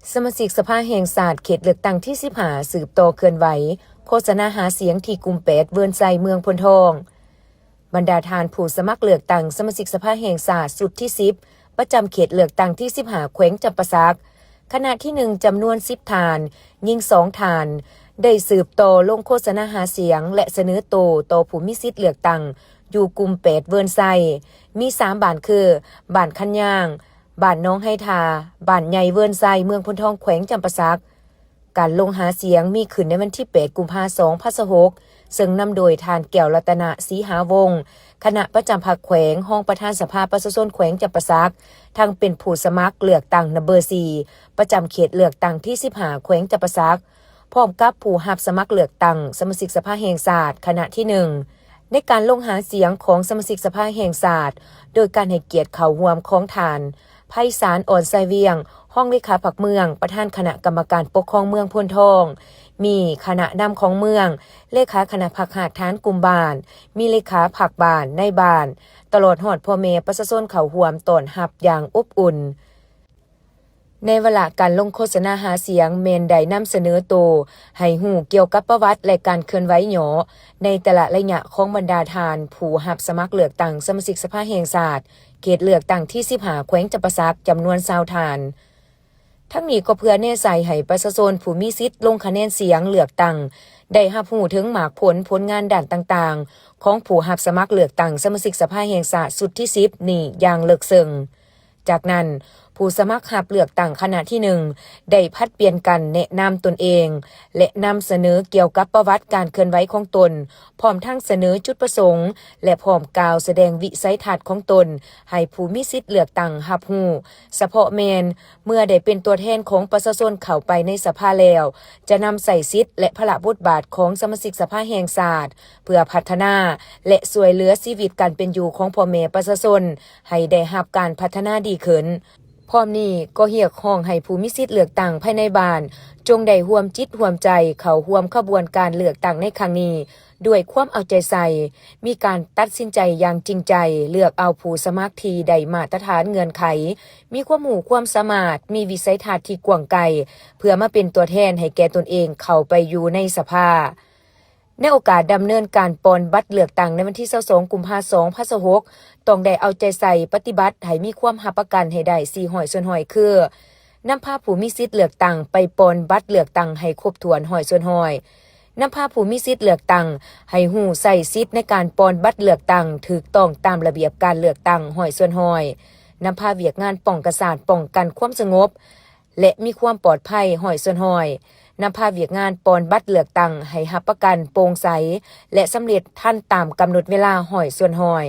ສະມາຊິກສະພາແຫ່ງຊາດເຂດເລືອກຕັ້ງທີສິບຫ້າ ສືບຕໍ່ເຄື່ອນໄຫວໂຄສະນາຫາສຽງທີ່ກຸ່ມແປດ ເວີນໄຊ ເມືອງໂພນທອງ. ບັນດາທ່ານຜູ້ສະໝັກເລືອກຕັ້ງສະມາຊິກສະພາແຫ່ງຊາດຊຸດທີສິບ ປະຈຳເຂດເລືອກຕັ້ງທີສິບຫ້າ ແຂວງຈຳປາສັກ ຄະນະທີໜຶ່ງ ຈຳນວນສິບທ່ານ, ຍິງສອງທ່ານ ໄດ້ສືບຕໍ່ລົງໂຄສະນາຫາສຽງ ແລະ ສະເໜີໂຕຕໍ່ຜູ້ມີສິດເລືອກຕັ້ງຢູ່ກຸ່ມແປດ ເວີນໄຊ ມີສາມບ້ານຄື ບ້ານຄັນຍາງ, ບ້ານໜອງໄຮທາ, ບ້ານໃຫຍ່ເວີນໄຊ ເມືອງໂພນທອງ ແຂວງຈຳປາສັກ. ການລົງຫາສຽງມີຂຶ້ນໃນວັນທີແປດ ກຸມພາ ສອງພັນຊາວຫົກ ເຊິ່ງນຳໂດຍທ່ານ ແກ້ວລັດຕະນະ ສີຫາວົງ ຄະນະປະຈຳພັກແຂວງ, ຮອງປະທານສະພາປະຊາຊົນແຂວງຈຳປາສັກ, ທັງເປັນຜູ້ສະໝັກເລືອກຕັ້ງນຳເບີສີ່ ປະຈຳເຂດເລືອກຕັ້ງທີສິບຫ້າ ແຂວງຈຳປາສັກ, ພ້ອມກັບຜູ້ຮັບສະໝັກເລືອກຕັ້ງສະມາຊິກສະພາແຫ່ງຊາດ ຄະນະທີໜຶ່ງ ໃນການລົງຫາສຽງຂອງສະມາຊິກສະພາແຫ່ງຊາດ ໂດຍການໃຫ້ກຽດເຂົ້າຮ່ວມຂອງທ່ານ ໄພສານ ອ່ອນໄຊວຽງ ຮອງເລຂາພັກເມືອງ, ປະທານຄະນະກຳມະການປົກຄອງເມືອງໂພນທອງ, ມີຄະນະນຳຂອງເມືອງ, ເລຂາຄະນະພັກຮາກຖານກຸ່ມບ້ານ, ມີເລຂາພັກບ້ານ, ນາຍບ້ານ, ຕະຫຼອດຮອດພໍ່ແມ່ປະຊາຊົນເຂົ້າຮ່ວມຕ້ອນຮັບຢ່າງອົບອຸ່ນ. ໃນວາລະການລົງໂຄສະນາຫາສຽງ ແມ່ນໄດ້ນຳສະເໜີໂຕໃຫ້ຮູ້ກ່ຽວກັບປະຫວັດ ແລະ ການເຄື່ອນໄຫວຫຍໍ້ໃນແຕ່ລະໄລຍະຂອງບັນດາທ່ານຜູ້ຮັບສະໝັກເລືອກຕັ້ງສະມາຊິກສະພາແຫ່ງຊາດ ເຂດເລືອກຕັ້ງທີສິບຫ້າ ແຂວງຈຳປາສັກ ຈຳນວນຊາວທ່ານ. ທັງນີ້ກໍເພື່ອແນໃສ່ໃຫ້ປະຊາຊົນຜູ້ມີສິດລົງຄະແນນສຽງເລືອກຕັ້ງ ໄດ້ຮັບຮູ້ເຖິງໝາກຜົນ, ຜົນງານດ້ານຕ່າງໆ ຂອງຜູ້ຮັບສະໝັກເລືອກຕັ້ງສະມາຊິກສະພາແຫ່ງຊາດຊຸດທີສິບນີ້ຢ່າງເລິກເຊິ່ງ. ຈາກນັ້ນ, ຜູ້ສະໝັກຮັບເລືອກຕັ້ງຄະນະທີໜຶ່ງ ໄດ້ຜັດປ່ຽນກັນແນະນຳຕົນເອງ ແລະ ນຳສະເໜີກ່ຽວກັບປະຫວັດການເຄື່ອນໄຫວຂອງຕົນ, ພ້ອມທັງສະເໜີຈຸດປະສົງ ແລະ ພ້ອມກ່າວສະແດງວິໄສທັດຂອງຕົນໃຫ້ຜູ້ມີສິດເລືອກຕັ້ງຮັບຮູ້, ສະເພາະແມ່ນເມື່ອໄດ້ເປັນຕົວແທນຂອງປະຊາຊົນເຂົ້າໄປໃນສະພາແລ້ວ, ຈະນຳໃຊ້ສິດ ແລະ ພາລະບົດບາດຂອງສະມາຊິກສະພາແຫ່ງຊາດ ເພື່ອພັດທະນາ ແລະ ຊ່ວຍເຫຼືອຊີວິດການເປັນຢູ່ຂອງພໍ່ແມ່ປະຊາຊົນ ໃຫ້ໄດ້ຮັບການພັດທະນາດີຂຶ້ນ. ພ້ອມນີ້ກໍຮຽກຮ້ອງໃຫ້ຜູ້ມີສິດເລືອກຕັ້ງພາຍໃນບ້ານ ຈົ່ງໄດ້ຮ່ວມຈິດຮ່ວມໃຈເຂົ້າຮ່ວມຂະບວນການເລືອກຕັ້ງໃນຄັ້ງນີ້ດ້ວຍຄວາມເອົາໃຈໃສ່, ມີການຕັດສິນໃຈຢ່າງຈິງໃຈ, ເລືອກເອົາຜູ້ສະໝັກທີ່ໄດ້ມາດຕະຖານເງື່ອນໄຂ, ມີຄວາມຮູ້ຄວາມສາມາດ, ມີວິໄສທັດທີ່ກວ້າງໄກ ເພື່ອມາເປັນຕົວແທນໃຫ້ແກ່ຕົນເອງເຂົ້າໄປຢູ່ໃນສະພາ. ໃນໂອກາດດຳເນີນການປ່ອນບັດເລືອກຕັ້ງໃນວັນທີຊາວສອງ ກຸມພາ ສອງພັນຊາວຫົກ ຕ້ອງໄດ້ເອົາໃຈໃສ່ປະຕິບັດໃຫ້ມີຄວາມຮັບປະກັນໃຫ້ໄດ້ສີ່ຮ້ອຍສ່ວນຮ້ອຍ ຄື: ນຳພາຜູ້ມີສິດເລືອກຕັ້ງໄປປ່ອນບັດເລືອກຕັ້ງໃຫ້ຄົບຖ້ວນຮ້ອຍສ່ວນຮ້ອຍ, ນຳພາຜູ້ມີສິດເລືອກຕັ້ງໃຫ້ຮູ້ໃຊ້ສິດໃນການປ່ອນບັດເລືອກຕັ້ງຖືກຕ້ອງຕາມລະບຽບການເລືອກຕັ້ງຮ້ອຍສ່ວນຮ້ອຍ, ນຳພາວຽກງານປ້ອງກັນຊາດ, ປ້ອງກັນຄວາມສະຫງົບ ແລະ ມີຄວາມປອດໄພຮ້ອຍສ່ວນຮ້ອຍ, ນຳພາວຽກງານປ່ອນບັດເລືອກຕັ້ງໃຫ້ຮັບປະກັນໂປ່ງໃສ ແລະ ສຳເລັດທັນຕາມກຳນົດເວລາຮ້ອຍສ່ວນຮ້ອຍ.